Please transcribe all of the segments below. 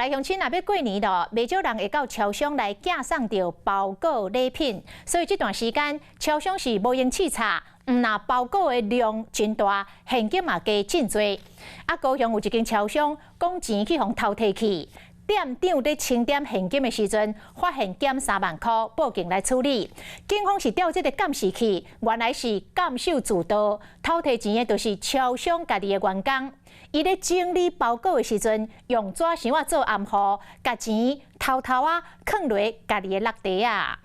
來鄉親若欲過年囉，袂少人會到超商來寄送著包裹禮品，所以這段時間超商是無閒試炒，毋但包裹的量真大，現金嘛加真濟。啊，高雄有一間超商，講錢去予偷提去，店長咧清點現金的時陣，發現減3萬箍，報警來處理。警方是調這个監視器，原來是監守自盜，偷提錢的就是超商家己的員工。伊咧整理包裹的時陣，用紙箱仔做掩護，共錢偷偷仔囥落家己的落袋仔。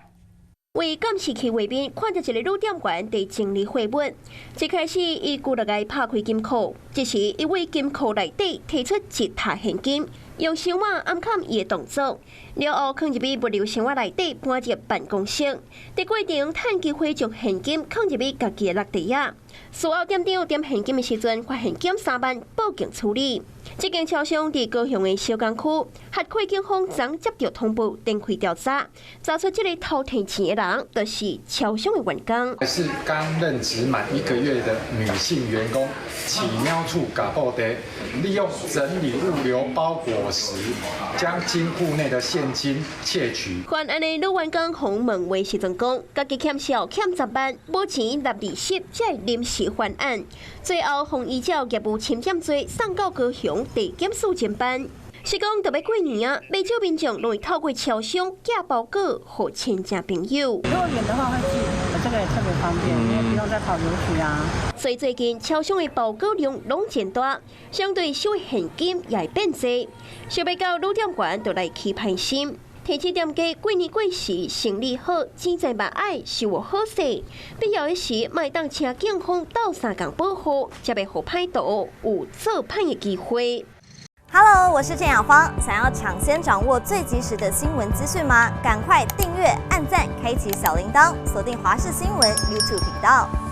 佇監視器畫面看著一个女店員佇整理貨物，一開始伊規力共拍開金庫，這時伊對金庫內底提出一疊現金，用箱仔掩蓋伊的動作，了後囥入去物流箱仔內底搬入辦公室，佇過程趁機會將現金囥入去家己的落袋仔。事後店長點現金的時陣，發現減3萬，報警處理。這間超商佇高雄的小港區，矽谷警方昨接著通報，展開調查，查出這个偷提錢的人，就是超商的員工。是剛任職滿一個月的女性員工，起喵處搞破的，利用整理物流包裹時，將金庫內的現金竊取。犯案的女員工予問話時陣講，家己欠數欠10萬，無錢納利息，才會臨時犯案。最後，予依照業務侵佔罪送到高雄地檢署偵辦。是講著欲過年啊，袂少民眾攏會透過超商寄包裹予親戚朋友。如果遠的話會寄，這個也特別方便，因為不用再跑郵局啊。所以最近超商的包裹量攏真大，相對收現金也會變濟。想欲到女店員就來起歹心。提醒店家過年過時生理好，錢財嘛愛收好勢，必要的時嘛會當請警方鬥相共保護，才袂予歹徒有做歹的機會。 Hello，我是鄭雅芳。想要搶先掌握最及時的新聞資訊嗎？趕快訂閱、按讚、開啟小鈴鐺，鎖定華視新聞 YouTube 頻道。